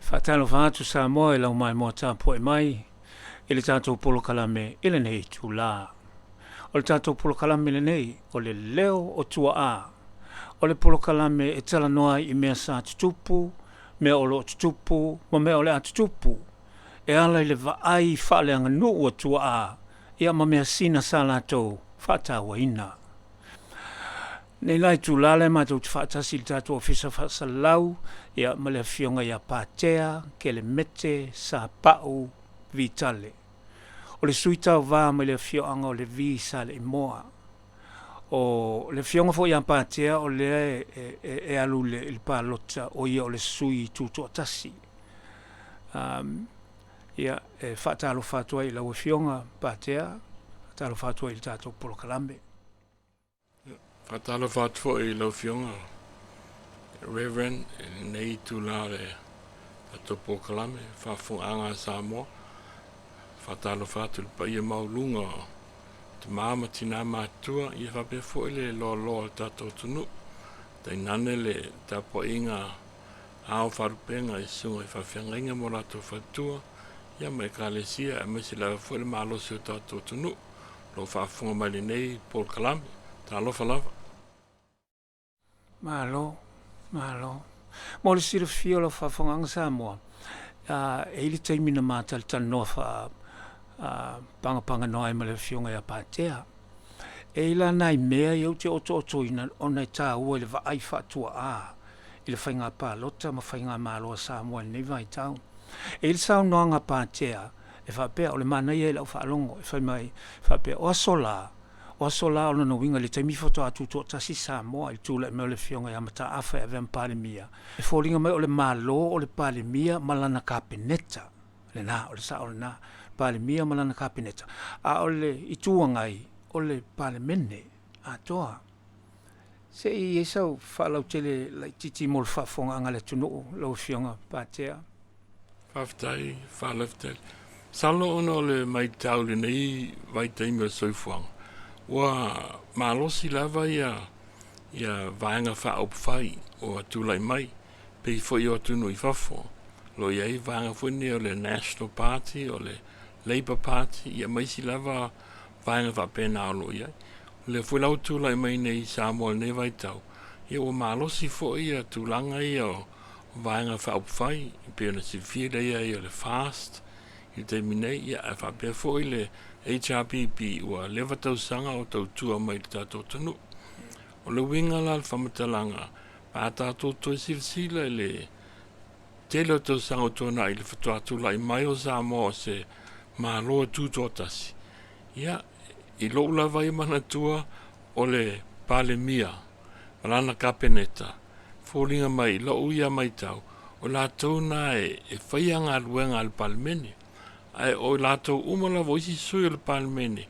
Faatalofa atu Samoa i lau maimoa tapuai mai i le tatou polokalame i lenei itula. O le tatou polokalame lenei o le Leo o Tuaa. O le polokalame e talanoa ai i mea sa tutupu, mea o loo tutupu ma mea o le a tutupu e ala i le vaai faaleaganuu a tuaa ia ma measina sa latou faatauaina. Nei la itula lea matou te faatasi i le tatou Ofisa Faasalalau ma le Afioga ia Patea Kelemete Sapau Vitale. O le Sui Tauva mai le afioaga o Levi i Saleimoa. O le afioga foi ia Patea o lea e alu i le palota o ia o le Sui Tutoatasi. Ia, e faatalofa atu ai i lau Afioga Patea, faatalofa atu ai i le tatou polokalame. Faatalofa atu foi i lau Afioga Reverend i lenei itula o le tatou polokalame Faafofogaaga a Samoa. Faatalofa atu i le paia maualuga o tama ma tina matutua ia faapea foi le loaloa o le tatou atunuu, tainane le tapuaiga a ao faalupega i susuga i faafeagaiga ma o latou faletua ia ma Ekalesia aemaise lava foi le malosi o le tatou atunuu o lo o faafofoga mai i lenei polokalame. Talofa lava. Malo, malo. Mo le silafia o lau faafofogaaga Samoa, e i ai le taimi na ma talatalanoa faa pagapaganoa ai ma le Afioga ia Patea. E i ai la nai mea ia ou te otootoina ona e taua i le vaai faatuaa i le faiga palota ma faigamalo a Samoa i lenei vaitau. E i ai le saunoaga a Patea e faapea, o le manaia i lau faalogo e fai mai, e faapea, o aso la, o aso la o lona uiga i le taimi faatoa tutoatasi Samoa i le tulai mai o le Afioga ia Mataafa e avea ma Palemia, e foliga mai o le Malo o le Palemia ma lana Kapeneta. Lena, o le sao lena, Palemia ma lana Kapeneta, a o le Itu Agai, o le Palemene atoa. Se i i ai sau faalautele laitiiti mo le faafofogaaga a le atunuu lau Afioga Patea. Faafetai Faalafetele. Masalo ona o le maitau i lenei vaitaimi o le soifuaga, ua malosi lava ia vaega faaupufai ua tulai mai, pei foi o atunuu i fafo. O lo o i ai vaega foi nei o le National Party, o le Labour Party, ia ma isi lava vaega faapena o lo o i ai. O lea foi la ua tulai mai nei i Samoa i lenei vaitau, ia ua malosi foi ia tulaga ia o Vaega Faaupufai, e pei ona silafia le i ai o le FAST i le taimi nei, ia ae faapea foi le HRPP ua leva tausaga o tautua mai i le tatou atunuu. O le uiga la o le faamatalaga, pe a tatou toe silasila i le tele o tausaga ua tuanai i le faatoa tulai mai o Samoa o se Malo e tutoatasi, ia, i lou lava ia manatua, o le Palemia ma lana Kapeneta, foliga mai i lou ia maitau, o i latou na e faia galuega a le Palemene. Ae o i latou uma lava o isi sui o le Palemene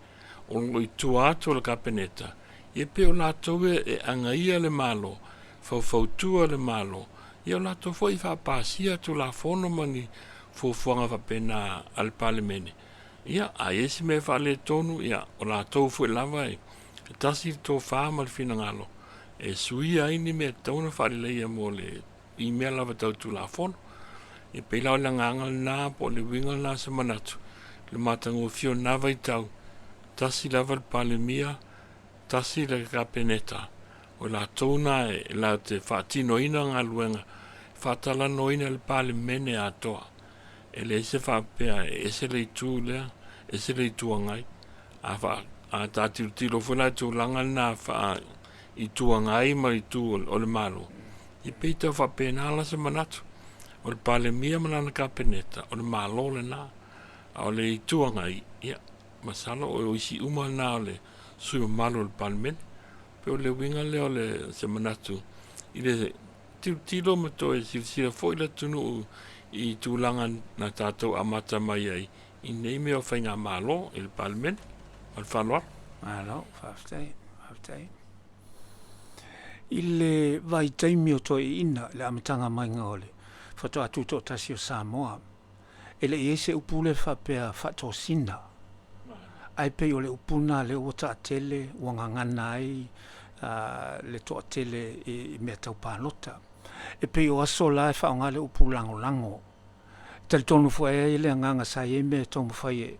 o lo o i tua atu o le Kapeneta, ia pei o latou ia e agaia le Malo, faufautua le Malo, ia o latou foi e faapasia Tulafono ma ni fuafuaga faapena a le Palemene. Ia, a i ai se mea e faaletonu, ia, o latou foi lava e tasi le tofa ma le finagalo e suia ai ni mea e tatau ona faaleleia mo le i mea lava tau Tulafono. E pei la o le agaga lena po o le uiga lena o se manatu i le matagofie o lena vaitau, tasi lava le Palemia, tasi le Kapeneta, o i latou na e latou te faatinoina galuega, faatalanoaina e le Palemene atoa. E leai se faapea e ese le itu lea, ese le Itu Agai. A faa, a ta tilotilo foi la i tulaga lena faa Itu Agai ma le itu o le Malo, e pei tau faapena la se manatu. O le Palemia ma lana Kapeneta, o le Malo lena. A o le Itu Agai, ia, masalo o isi uma na o le sui mamalu o le Palemene. Pei o le uiga lea o le, se manatu i le tilotilo ma toe silasila foi le atunuu i tulaga na tatou amata mai ai. i nei mea o faigamalo i le Palemene. Ma le faaaloalo. Malo, faafetai, faafetai. I le vaitaimi o toeaiina i le amataga maiga o le faatoa tutoatasi o Samoa, e le i i ai se upu lea faapea faatosina, ae pei o le upu lena lea ua taatele ua gagana ai le toatele i mea tau palota. E pei o aso la e faaaoga le upu lagolago. E talitonu foi e i ai le agaga sa i ai mea e taumafai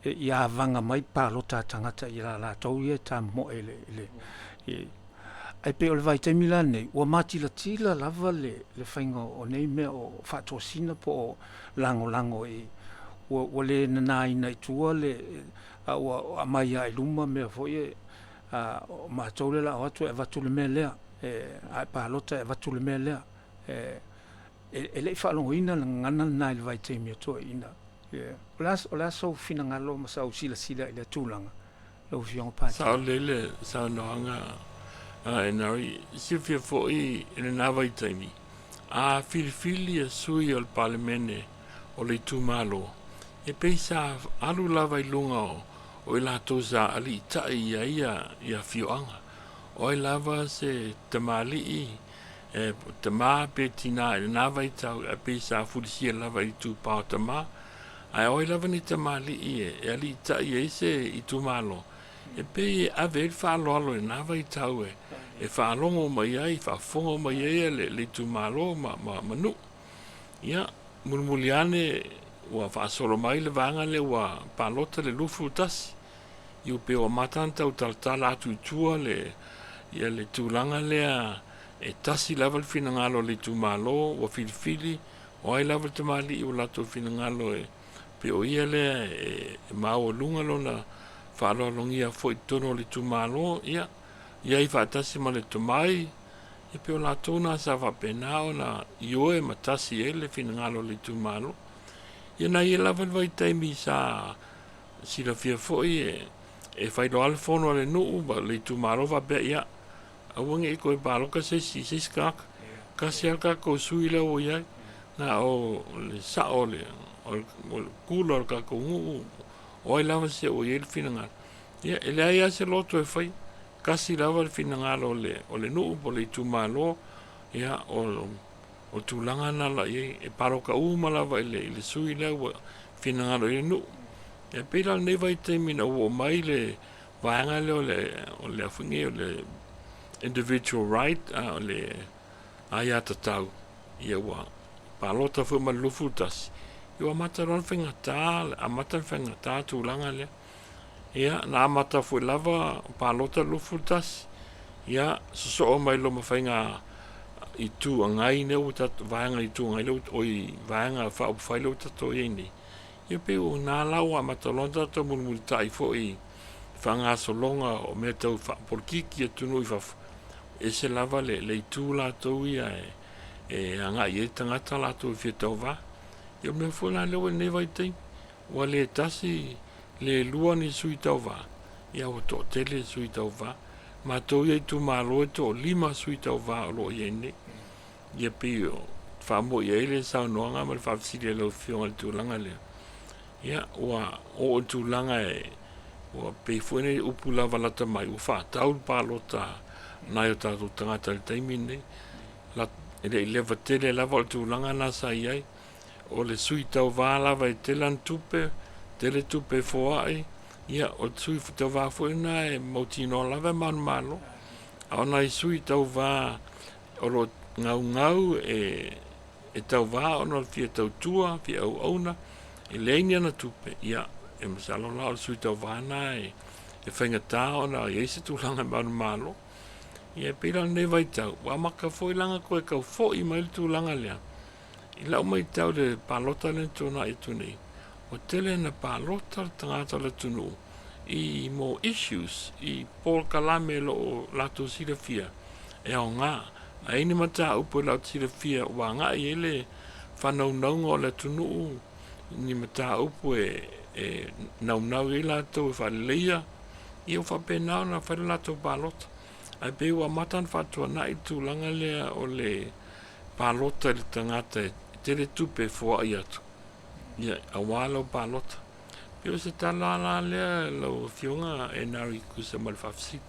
e ia avaga mai palota a tagata ia latou ia e tamomoe i le ae pei o le vaitaimi la lenei ua matilatila lava le faiga o nei mea o faatosina po o lagolago i ua le nanaina i tua le a ua aumai lava i luma mea foi ia o matou lea o le a o atu e avatu le mea lea, a e palota e avatu le mea lea. E le i faalogoina le gagana lena i le vaitaimi o toeaiina. O le a sou finagalo ma sau silasila i lea tulaga lau Afioga Patea? Sao lelei le saunoaga a Enari. Silafia foi i lena vaitaimi, a filifili e sui o le Palemene o le itumalo, e pei sa alu lava i luga o i latou sa aliitai i ai ia afioaga. O ai lava se tamalii, e tama pe tina i lena vaitau, ae pei sa fulisia lava i le itupa o tama. Ae o ai lava ni tamalii e aliitai ai se itumalo, e pei e ave ai le faaaloalo i lena vaitau e faalogo mai ai, faafofoga mai ai le itumalo ma nuu. Ia, mulimuli ane ua faasolo mai le vaega lea ua palota le 21. Ia pei ua amata ona tau talatala atu i tua le, ia le tulaga lea e tasi lava le finagalo o le itumalo ua filifili, o ai lava le tamalii ua latou finagalo e pei o ia lea e maualuga lona faaaloalogia foi i totonu o le itumalo, ia i ai faatasi ma le tomai, e pei o latou na sa faapena ona ioe ma tasi ai le finagalo o le itumalo. Ia na i ai lava le vaitaimi sa silafia foi e failoa le fono a le nuu ma le itumalo faapea, ia, aua ne i toe palota se isi i se isi tagata. Tasi lava le tatou sui lea ua i ai, na o le sao o le kula o le tatou nuu, o ai lava se ua i ai le finagalo. Ia, e leai lava se loto e faia, tasi lava le finagalo o le nuu po o le itumalo, ia, o le tulaga lena la i ai, e palota uma lava i le sui lea ua finagalo i ai le nuu. E pei la o lenei vaitaimi ina ua oo mai le vaega lea o le a foi nei o le individual right, o le aiatatau, ia ua palota foi ma le 21, ia ua amata loa ona faigata, amata ona faigata tulaga lea. Ia, na amata foi lava palota le 21, ia, sosoo mai loa ma faiga itu agai lea ua tatou, vaega itu agai lea ua, oi, vaega faaupufai lea ua tatou i ai nei, ia pei o i la ua amata loa ona tatou mulimulitai foi i faagasologa o mea tau faapolokiki i atunuu i fafo, e ese lava le itu latou ia e agai i ai tagata latou e fia tauva. Ia o le mea foi la lea ua i lenei vaitaimi, ua le tasi le lua ni sui tauva, ia ua toatele sui tauva. Matou ia itumalo e toalima sui tauva o lo o i ai nei. Ia pei o faamoe i ai le saunoaga ma le faafesili a lau Afioga i le tulaga lea. Ia, ua oo i le tulaga e ua pei foi nei upu lava lata mai, ua faatau le palota a nai o tatou tagata i le taimi lenei. E le i leva tele lava o le tulaga lena sa i ai. O le sui tauva lava e tele ana tupe, tele tupe e foai, ia, o le sui tauva foi lena e mautinoa lava e manumalo. A o nai sui tauva o lo o gaugau e tauva ona o le fia tautua, fia auauna, e leai ni ana tupe, ia, e masalo la o le sui tauva lena e faigata ona i ai se tulaga e manumalo. Ia, e pei la o lenei vaitau, ua amata foi la ona toe tau foi mai le tulaga lea. I lau matau i le palota lea na tuanai atu nei, ua tele ina palota le tagata o le atunuu i mo issues, i polokalame o lo o latou silafia e aoga. A i ai ni mataupu e latou te silafia ua agai i ai le faanaunauga o le atunuu, ni mataupu e naunau i ai latou e faaleleia, ia ua faapena ona fai le latou palota. Ae pei ua amata ona faatuanai le tulaga lea o le palota i le tagata e tele tupe e foai atu, ia, aua lau palota. Pei o se tala la lea lau Afioga e Nari tusa ma le faafesili.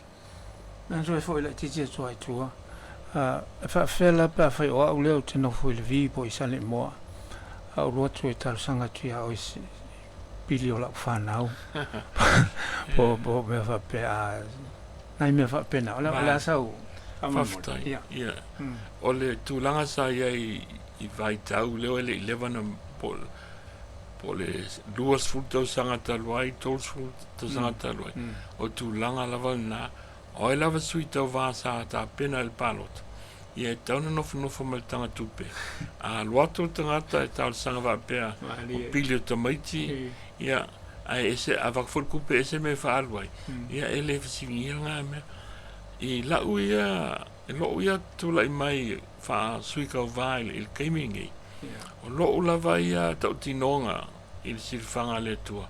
Manatua ai foi laitiiti atu ai tua, e faafefea la pe afai o au lea ou te nofo i Levi po o i Saleimoa, a ou alu atu e talosaga atu ia oe i se pili o lau fanau po o mea faapea, nai mea faapena. O le a sau faamolemole? Faafetai. Ia. O le tulaga sa i ai i vaitau lea e le i leva na po o le 20 tausaga talu ai, 30 tausaga talu ai, o tulaga lava lena. O ai lava sui tauvā sa tapena i le palota, ia e tatau ona nofonofo ma le tagatupe. A alu atu le tagata e talosaga faapea o pili o tamaiti, ia, ae ese, a avatu foi le tupe e ese mea e faaalu ai, ia e le fesiligia lena mea. I lau ia, i lou ia tulai mai faa-sui tauvā i le taimi lenei, o lou lava ia tautinoga i le silafaga a le Atua,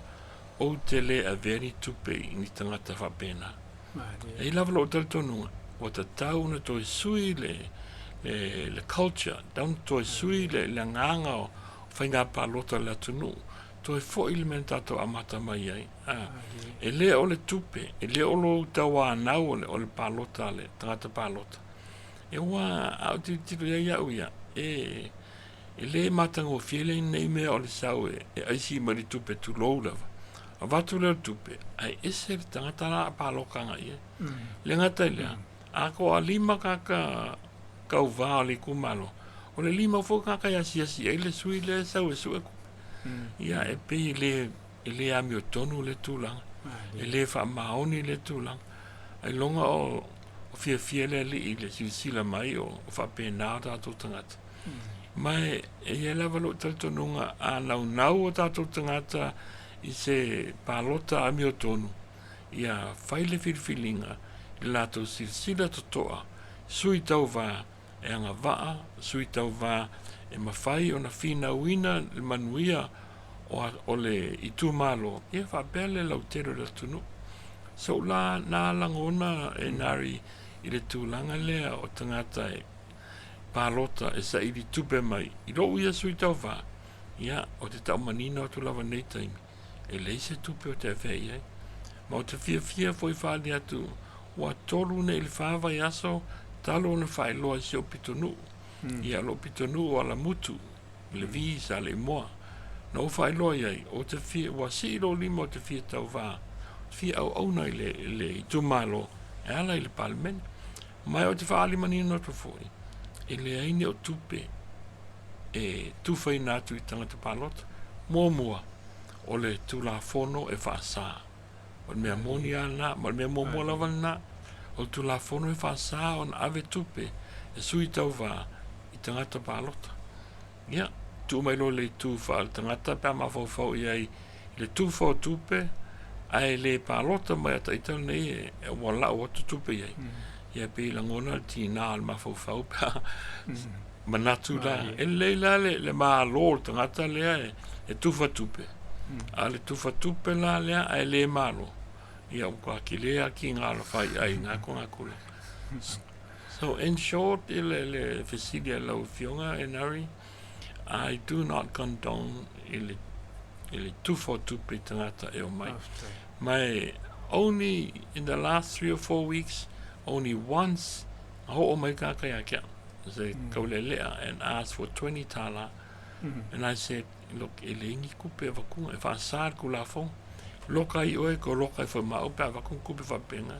ou te le avea ni tupe i ni tagata faapena. E i ai lava lou talitonuga, ua tatau ona toe sui le, le, le culture, tatau ona toe sui le, le agaga o faiga palota a le atunuu, toe foi le mea na tatou amata mai ai. A, e le o le tupe, e le o lou tauanau o le, o le palota a le tagata palota. E ua, a ou tilotilo i ai au ia, e, E le matagofie lenei mea o le sau e aisi mai le tupe tulou lava. Avatu lea o le tupe, ae ese le tagata la a paloka agai i ai. Le gata i lea, a toalima tagata tauvā o le itumalo, o le lima foi tagata e asiasi i ai le sui lea e sau e sue tupe. Ia, e pei e le, e le amiotonu lea tulaga, e le faamaoni lea tulaga. Ailoga o fiafia le alii i le silasila mai o faapena o tatou tagata. Ma e i ai lava lou talitonuga a naunau o tatou tagata i se palota amiotonu, ia fai le filifiliga i le latou silasila totoa, sui tauvā e agavaa, sui tauvā e mafai ona finauina le manuia o le itumalo, ia faapea le lautele o le atunuu. Sou la na lagona e Nari i le tulaga lea o tagata e palota e saili tupe mai i lou ia sui tauvā, ia, ou te tau manino atu lava nei taimi, e leai se tupe ou te avea i ai. Ma ou te fiafia foi faali atu, ua tolu nei i le fa vaiaso talu ona faailoa i si ou pitonuu, ia, lou pitonuu o Alamutu, Levi Saleimoa. Na ou faailoa i ai, ou te fia, ua sii lou lima ou te fia tauvā, ou te fia auauna i le, i le itumalo e ala i le Palemene. Ma ou te faaali manino atu foi, e leai ni o tupe e tufaina atu i tagata palota. Muamua, o le Tulafono e faasa. O le mea moni lava lena, ma o le mea muamua lava lena, o le Tulafono e faasa ona ave tupe e sui tauvā i tagata palota. Ia, tuu mai loa le itu faale-tagata pe a mafaufau i ai i le tufa o tupe, ae le palota mai a ita lenei e ua lau atu tupe i ai. Ia e pei e lagona le tiga o le mafaufau pe a manatu la. E lelei la le malo o le tagata lea e tufa tupe, a o le tufa tupe la lea ae le malo, ia ua tele lava tiga o le faiai i na tulaga. So in short i le fesili a lau Afioga Enari, I do not condone i le i le tufa o tupe i tagata e omai. Ma e only in the last 3 or 4 weeks, only once, na ho'o mai tagata ia te au, se Taulealea, and asked for 20 tala. And I said, look, e leai ni tupe e avatua, e faasa le Tulafono. Loka ai oe, ko loka ai foi ma au pe a avatu ni tupe faapena.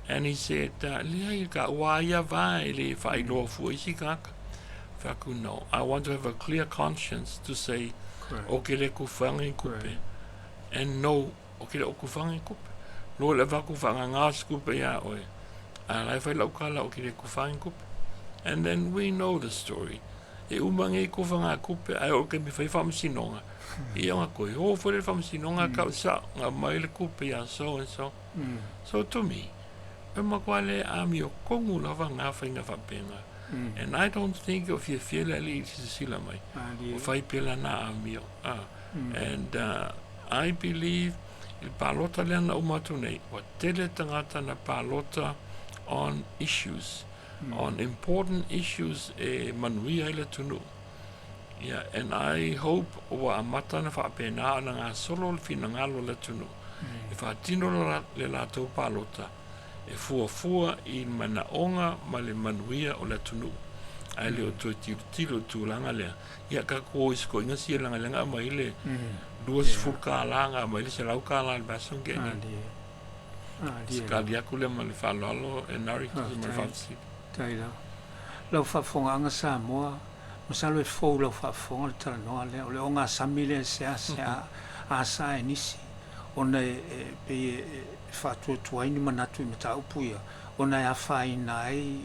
And he said, leai, ka ua ia va e le faailoa fua isi tagata. Fai atu, no, I want to have a clear conscience to say, o ke le tufaga ni tupe. And no, o ke le o tufaga ni tupe. Lo le avatu faagaga o se tupe iā oe, a la e fai lau tala o ke le tufaga ni tupe. And then we know the story. E uma nei tufaga tupe, ae oo i le taimi e fai faamasinoga, ia ona toe o foi lea i le faamasinoga, tau sao, na aumai le tupe ia so and so. So to me, e matua le amiotonu lava na faiga faapena. And I don't think o fiafia le alii i le silasila mai, o fai pea lana amio. And I believe i le palota lea na uma atu nei, ua tele tagata na palota on issues, on important issues e manuia ai le atunuu. Ia, and I hope ua amata ona faapena ona gasolo le finagalo o le atunuu e faatino le latou palota e fuafua i manaoga ma le manuia o le atunuu, ae le o toe tilotilo i le tulaga lea. Ia, tatou o i se toeaina sia leaga lea na aumai le $20 na aumai le $100 i le vaiaso na tea nei. O se tali atu lea ma le faaaloalo Enari, tusa ma le faafesili. Faafetai lava. Lau faafofogaaga Samoa, masalo e fou i lau faafofoga le talanoa lea, o le ogasami lea e seasea asa e nisi ona e pei e faatuatua ai ni manatu i mataupu ia ona e afaina ai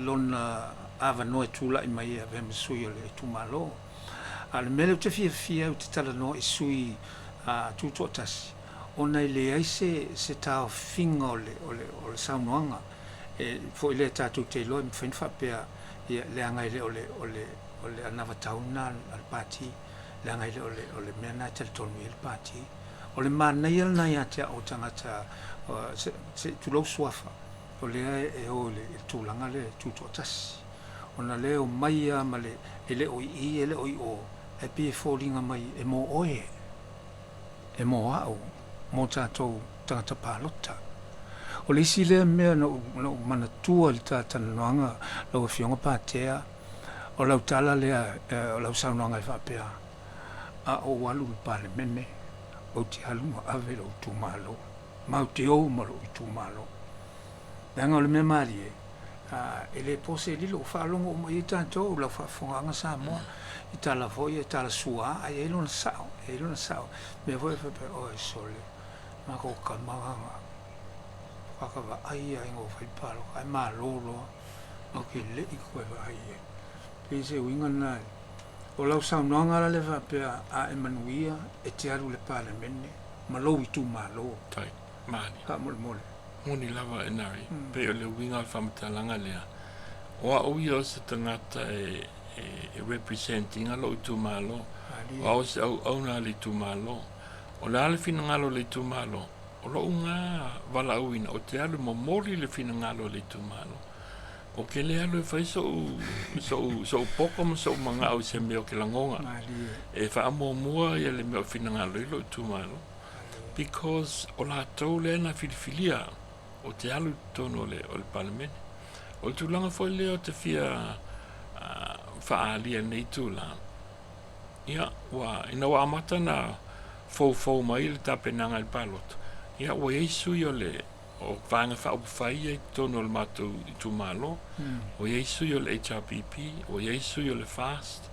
lona avanoa e tulai mai e avea ma sui o le itumalo. A o le mea lea ou te fiafia ai ou te talanoa i sui tutoatasi ona e leai se taofiga o le saunoaga e foi lea tatou te iloa e mafai ona faapea ia leaga e le o le o le o le anavatau lena a le Pati leaga e le o le o le mea lena e talitonu i ai le Pati. O le manaia lena ia te au o tagata se i tulou suafa o lea e o i le tulaga lea e tutoatasi ona lea e omai lava ma le e le o i i e le o i o ae pei e foliga mai e mo oe. E mo au, mo tatou tagata palota. O le isi lea mea na ou manatua i le ta talanoaga lau Afioga Patea, o lau tala lea, o lau saunoaga e faapea, A ou alu i le Palemene, ou te alu ma ave lou itumalo, ma ou te o ma lou itumalo. Leaga o le mea malie, e le po se lilo, ua faalogo uma i ai tatou, lau faafofogaaga Samoa, i tala foi ia, tala sua ae i ai lona sao, e i ai lona sao. O mea foi ia faapea, oi sole, matou tama na, faatoa vaai lava ina ua fai le palota ae malo loa, matou te le i toe vaai i ai. E pei o se uiga lena, o lau saunoaga la lea faapea, a e manuia e te alu i le Palemene ma lou itumalo. Faamolemole. Moni lava Enari, pei o le uiga o le faamatalaga lea, o au ia o se tagata e represent ina lou itumalo, o au o se auauna a le itumalo. O le a le finagalo o le itumalo, o lou na valaauina ou te alu e momoli le finagalo o le itumalo. Ou te le alu e fai so'u so'u so'u poto ma so'u manao i se mea ou te lagona. E faamuamua ia le mea o finagalo ai lou itumalo. Because o latou lea na filifilia ou te alu i totonu o le, o le Palemene. O le tulaga foi lea ou te fia faaalia i lenei itula, ia, ua, ina ua amata ona foufou mai le tapenaga i le palota, ia, ua i ai sui o le o Vaega Faaupufai ia i totonu o le matou itumalo, ua i ai sui o le HRPP, ua i ai sui o le FAST,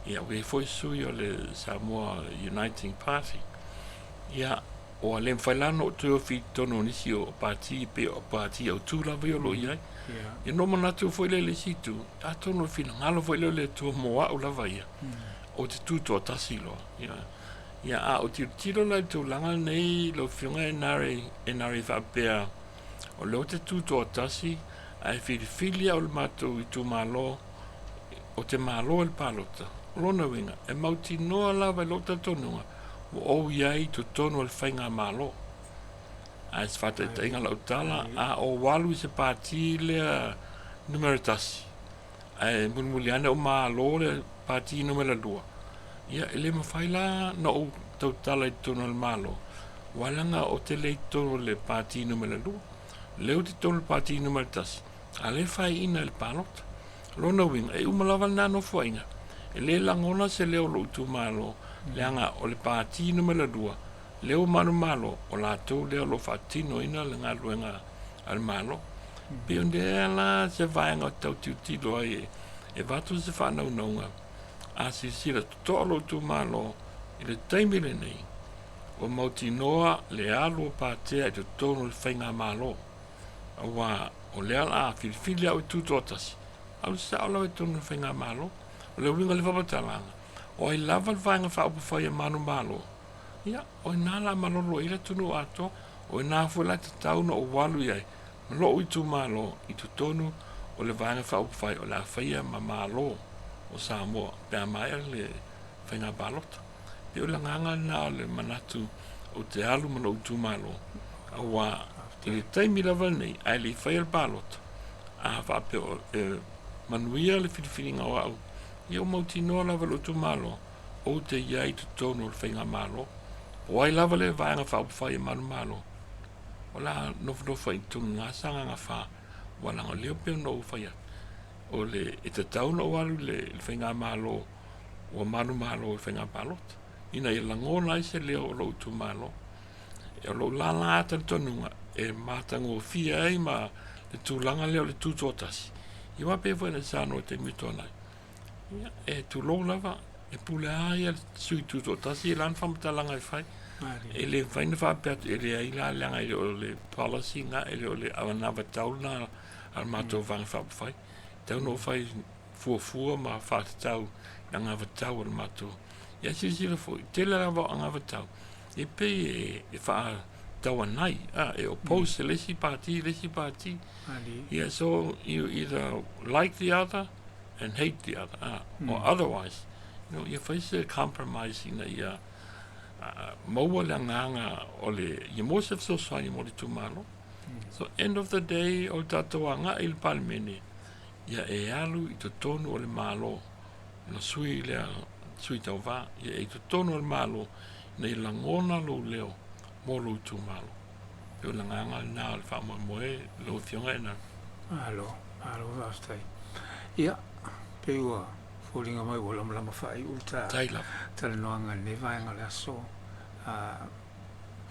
ia, ua i ai foi sui o le Samoa Uniting Party. Ia, ua le mafai la ona ou toe ofi i totonu o nisi o pati, pei o pati autu lava ia o lo o i ai. Ia, na ou manatu foi lea i le isi itu, atonu o le finagalo foi lea o le Atua mo au lava ia, ou te tutoatasi loa. Ia, ia a ou tilotilo la i le tulaga lenei lau Afioga NRA faapea, o lea ou te tutoatasi ae filifili au e le matou itumalo ou te malo i le palota. O lona uiga, e mautinoa lava i lou talitonuga ua ou i ai i totonu o le faigamalo. Ae se faataitaiga lau tala, a ou alu i se pati lea numera 1, ae mulimuli ane ou malo le pati numera 2, ia e le mafai la na ou tautala i totonu o le Malo, aua leaga ou te le i totonu o le pati numera 2. O lea ou te totonu o le pati numera 1, a o lea e faiina i le palota. O lona uiga, e uma lava lena nofoaiga, e le lagona se leo o lou itumalo, leaga o le pati numera 2, lea ua manumalo, o latou lea o lo o faatinoina le galuega a le Malo. E pei o lea la se vaega ou te tau tilotilo ai e avatu se faanaunauga, a silasila totoa lou itumalo i le taimi lenei, ua mautinoa le alu o Patea i totonu o le faigamalo. Aua o lea o le a filifili au e tutoatasi, alu sao lava i totonu o le faigamalo. O le uiga o le faamatalaga, o ai lava le Vaega Faaupufai a manumalo, ia, o i ina o le a malolo ai le atunuu atoa. O i ina foi la e tatau ona ou alu i ai ma lou itumalo i totonu o le Vaega Faaupufai o le a faia ma Malo o Samoa pe a maea le faiga palota. E pei o le agaga lena o le manatu ou te alu ma lou itumalo, aua i le taimi lava lenei, ae le i faia le palota, a faapea e manuia le filifiliga o au, Ia ua mautinoa lava e lou itumalo, ou te i ai i totonu o le faigamalo. Po o ai lava le Vaega Faaupufai e manumalo, o le a nofonofo ai i totonu i na Sagaga 4, aua leaga o lea e pei ona ou fai atu, o le, e tatau ona ou alu i le faigamalo ua manumalo i le faiga palota, ina ia lagona ai se leo o lou itumalo. O lou lala talitonuga e matagofie ai ma le tulaga lea o le tutoatasi, ia aua pei foi ona e saunoa i le taimi ua tuanai, ia, e tulou lava, e pule lava ia le sui tutoatasi i lana faamatalaga e fai. E le mafai ona faapea atu, e leai la, leaga e le o le policy lena, e le o le anavatau lena a le matou Vaega Faaupufai. E tatau ona ou fai fuafua ma faatatau i anavatau a le matou. Ia silasila foi, tele lava o anavatau e pei e faatauanai, e oppose le isi pati i le isi pati. Yeah, so you either like the other and hate the other, or otherwise, you know, ia fai se compromise ina ia maua le agaga o le, ia maua se fesoasoani mo le itumalo. So end of the day, o le tatou agai i le Palemene, ia e alu i totonu o le Malo, ona sui lea, sui tauva, ia e i totonu o le Malo, ina ia lagona lou leo mo lou itumalo. E pei o le agaga lena o le faamoemoe lau Afioga e. Malo, malo faafetai. Ia, pei ua foliga mai ua lamalama faaiu le ta talanoaga i lenei vaega o le aso.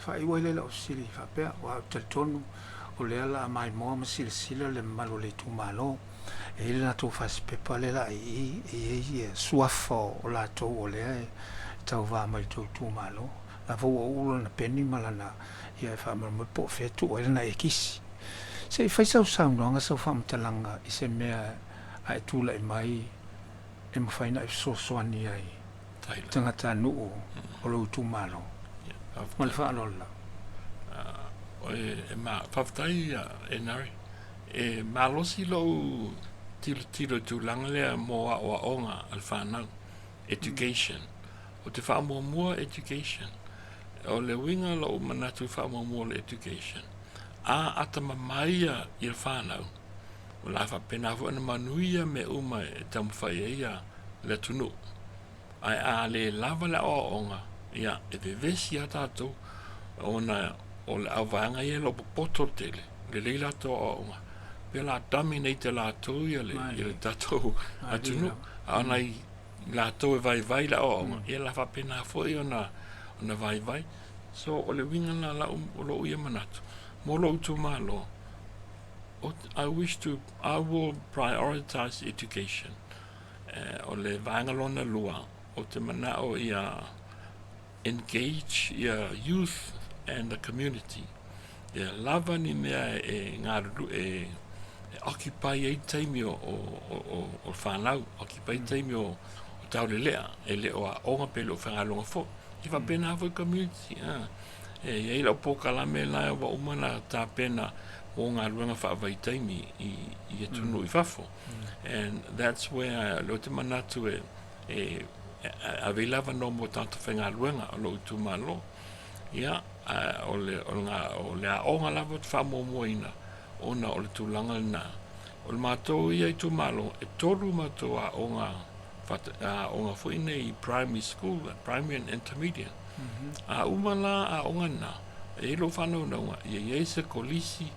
Faaiu ai lea i lau fesili faapea, aua ou te talitonu o lea o le a maimoa ma silasila le mamalu o le itumalo. E i ai le latou fasipepa lea o le a i i, e i ai suafa o latou o lea e tauva mai i le tou itumalo. O la foi ua uu lana peni ma lana, ia e faamoemoe po o fea e tuu ai lana ekisi. Se i fai sau saunoaga, sau faamatalaga i se mea a e tulai mai e mafai ona e fesoasoani ai i tagatanuu o lou itumalo. Ma le faaaloalo lava. Faafetai Enari. E malosi lou tilotilo i le tulaga lea mo aoaoga a le fanau, education. Ou te faamuamua education. O le uiga o lou manatu i faamuamua o le education, a atamamai ia le fanau, o le a faapena foi ona manuia mea uma e taumafai ai ia le atunuu. Ae a le lava le aoaoga, ia, e vevesi lava tatou, ona o le auvaega ia e le o popoto tele, lelei latou aoaoga, pei o le a dominate e latou ia le, ia le tatou atunuu. A o nai latou e vaivai le aoaoga, ia o le a faapena foi ona, ona vaivai. So, o le uiga lena o lau, o lou ia manatu, mo lou itumalo, I wish to, I will prioritize education. O le vaega lona lua, ou te manao ia engage ia youth and the community. Ia lava ni mea e galulue, e occupy ai taimi o, o, o, o fanau, occupy ai taimi o, o taulelea, e le o aoga pe le o faigaluega foi. E faapena foi community. A. E i ai lau polokalame la ua uma ona tapena mo galuega faavaitaimi i, i atunuu i fafo. And that's where lea ou te manatu e, e, ave ai le avanoa mo tagata faigaluega o lou itumalo. Ia, o le, o le, o le aoga lava ou te faamuamuaina ona o le tulaga lena. O le matou ia itumalo, e tolu matou aoga, aoga foi nei primary school, primary and intermediate. A uma la aoga na, e i ai lou faanaunauga, ia i ai se kolisi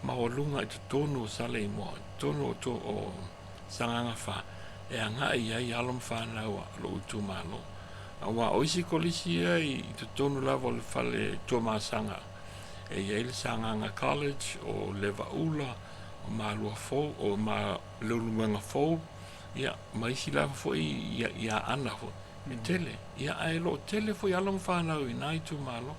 maualuga i totonu o Saleimoa, i totonu o, to, o Sagaga 4, e agai i ai alo ma fanau a lou itumalo. Aua o isi kolisi ia i totonu lava o le fale Tuamasaga, e i ai le Sagaga College, o Levaula, o Malua Fou, o Ma, Leulumoega Fou, ia, ma isi lava foi i, i Aana foi. E tele. Ia, ae o lo o tele foi alo ma fanau i na itumalo.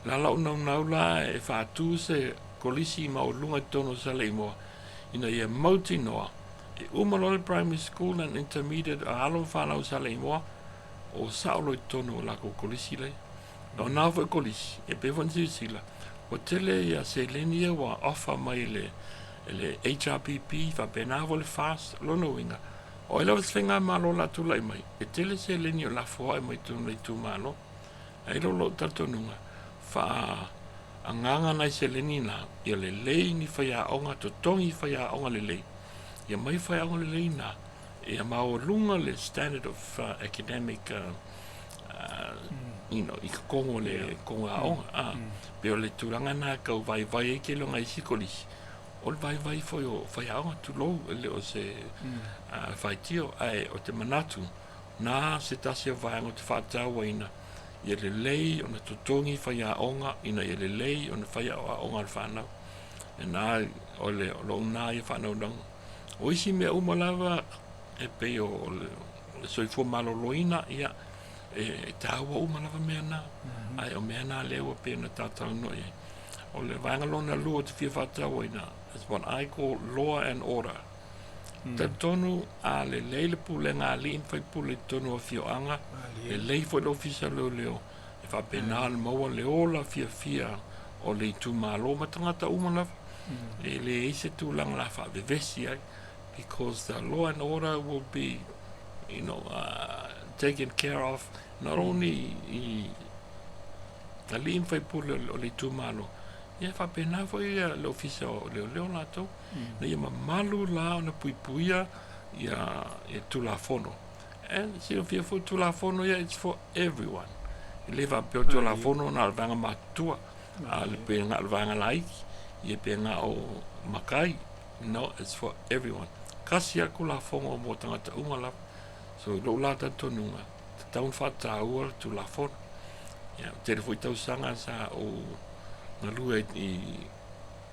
La lau naunau la e faatu se kolisi maualuga i totonu o Saleimoa ina ia mautinoa e uma loa le primary school and intermediate a alo ma fanau i Saleimoa o sao loa i totonu o lakou kolisi lea. O na foi kolisi, e pei foi ona silasila, ua tele ia seleni ia ua offer mai e le, e le HRPP, faapena foi le FAST, o lona uiga, o ai lava se faigamalo o le a tulai mai, e tele seleni o le a foai mai totonu o le itumalo. Ae i lou talitonuga, faaagaga nai seleni na, ia lelei ni faiaoga, totogi faiaoga lelei. Ia mai faiaoga lelei na, Ia maualuga le standard of academic you know, i totonu o le koga aoga. A, pei o le tulaga lena e tau vaivai ai tele o nai isi kolisi, o le vaivai foi o faiaoga, tulou, e le o se faitio, ae o te manatu, na se tasi o vaega ou te faatauaina, ia lelei ona totogi faiaoga ina ia lelei ona fai aoaoga a le fanau. Lena, o le, o lou lena ia faanaunauga. O isi mea uma lava e pei o le soifua maloloina, ia, e taua uma lava mea na. Ae o mea na lea ua pei ona ta talanoa i ai. O le vaega lona lua ou te fia faatauaina, is what I call law and order. Talitonu a lelei le pulega a alii ma faipule i totonu o afioaga, lelei foi le ofisa o leoleo, e faapena ona maua le ola fiafia o le itumalo ma tagata uma lava. E leai se tulaga o le a faavevesi ai, because the law and order will be, you know, taken care of not only i alii ma faipule o le itumalo, ia e faapena foi le ofisa o leoleo latou, ina ia mamalu la ona puipuia ia Tulafono. And silafia foi Tulafono ia, it's for everyone. E le faapea o Tulafono na o le vaega matutua, a o le pe na o le vaega laiti, ia pe na o matai. No, it's for everyone. Tasi lava le Tulafono mo tagata uma lava. So i lou la talitonuga, tatau ona faataua le Tulafono. Ia, tele foi tausaga sa ou galue ai i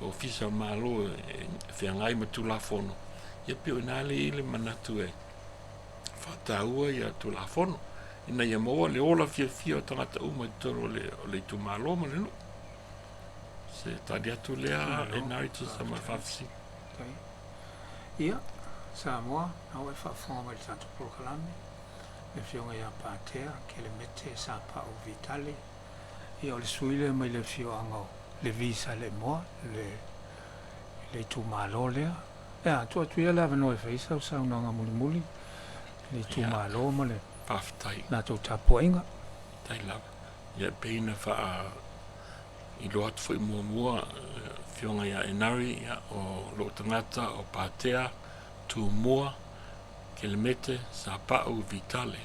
Ofisa o le Malo e feagai ma Tulafono, ia pei o i ina lea e i ai le manatu e faataua ia Tulafono ina ia maua le ola fiafia o tagata uma i totonu o le itumalo ma le nuu. Se tali atu lea e nā i tusa ma le faafesili. Ia, Samoa, na ua e faafofoga mai i le tatou polokalame, le Afioga ia Patea Kelemete Sapau Vitale, ia o le sui lea mai le afioaga o Levi Saleimoa, le le itumalo lea. Ia, tuu atu ia le avanoa e fai ai sau saunoaga mulimuli i le itumalo ma le Faafetai. latou tapuaiga. Faafetai lava. Ia, e pei ona faa iloa atu foi muamua le Afioga ia Enari, ia, o lou tagata o Patea, Tumua, Kelemete, Sapau, Vitale.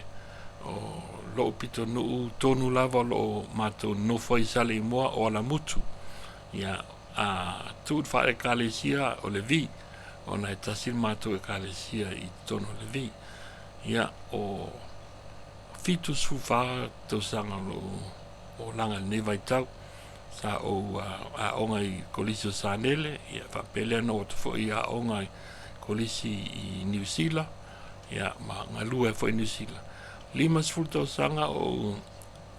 O lou pitonuu tonu lava o lo o matou nonofo ai i Saleimoa o Alamutu. Ia, a tuu i le faale-Ekalesia o Levi, ona e tasi le matou Ekalesia i totonu o Levi. Ia, o 74 tausaga o lou olaga i lenei vaitau. Sa ou aoga i Kolisi o Sanele, ia faapea lea ona oo atu foi i aoga i Kolisi i Niu Sila, ia ma galue ai foi i Niu Sila. 50 tausaga o ou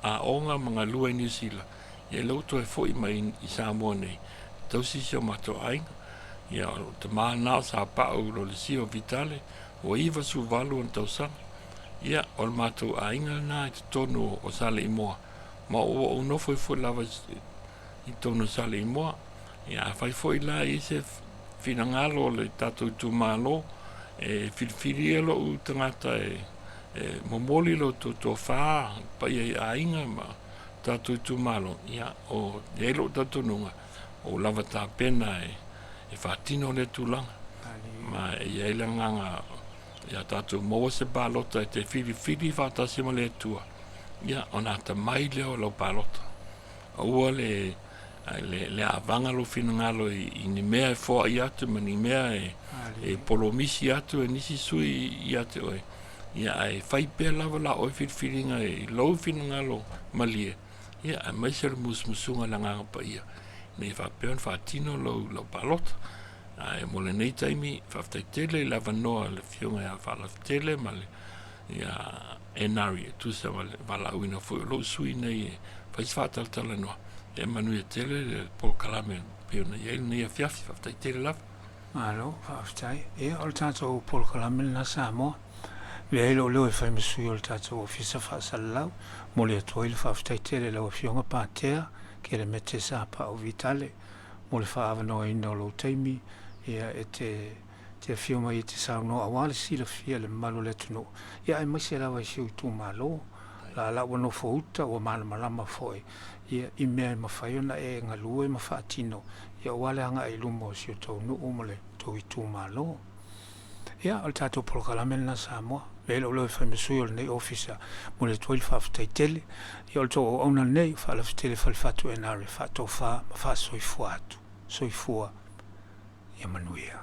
aoga ma galue i Niu Sila, ia lea ua toe foi mai i Samoa nei, e tausi si o matou aiga. Ia o lou tama lena o Sapau Lolesio Vitale, ua 98 ona tausaga. Ia, o le matou aiga lena i totonu o Saleimoa, ma ua ou nofo ifo lava i totonu o Saleimoa. Ia, afai foi la e i ai se finagalo o le tatou itumalo e filifilia lou tagata e momoli lo outou tofa i le paia i aiga ma tatou itumalo, ia, o i ai lou talitonuga, ua lava tapena e faatino lea tulaga. Ma e i ai le agaga ia tatou maua se palota e te filifili faatasi ma le Atua, ia, ona atamai lea o lau palota. Aua le, le, le avaga lou finagalo i, i ni mea e foai atu ma ni mea e, e polomisi atu e nisi sui ia te oe, ia, ae fai pea lava la oe filifiliga i lou finagalo malie, ia, aemaise o le musumusuga a le Agaga Paia, ina ia faapea ona faatino lau, lau palota. Ae mo lenei taimi, faafetai tele i le avanoa i le Afioga ia Faalafetele ma le ia Enari e tusa ma le valaauina foi o lou sui nei e fai se faatalatalanoa. Ia manuia tele le polokalame e pei ona i ai lenei afiafi. Faafetai tele lava. Malo, faafetai. Ia, o le tatou polokalame lena Samoa. Avea ai lou leo e fai ma sui o le tatou Ofisa Faasalalau. Momoli atu ai le faafetai tele i lau Afioga Patea Kelemete Sapau Vitale mo le faaavanoaina o lou taimi ia e te te afio mai e te saunoa aua le silafia e le mamalu o le atunuu ia aemaise lava i si ou itumalo la la ua nofo uta ua malamalama foi ia i mea e mafai ona e galue ma faatino ia aua le agai i luma o si o tou nuu ma le tou itumalo. Ia, o le tatou polokalame lena Samoa. Avea ai lou leo e fai ma sui o lenei Ofisa, momoli atu ai le faafetai tele. Ia o le tou auauna lenei o Faalafetele Falefatu Enare, faatofa ma faasoifua atu. Soifua ia manuia.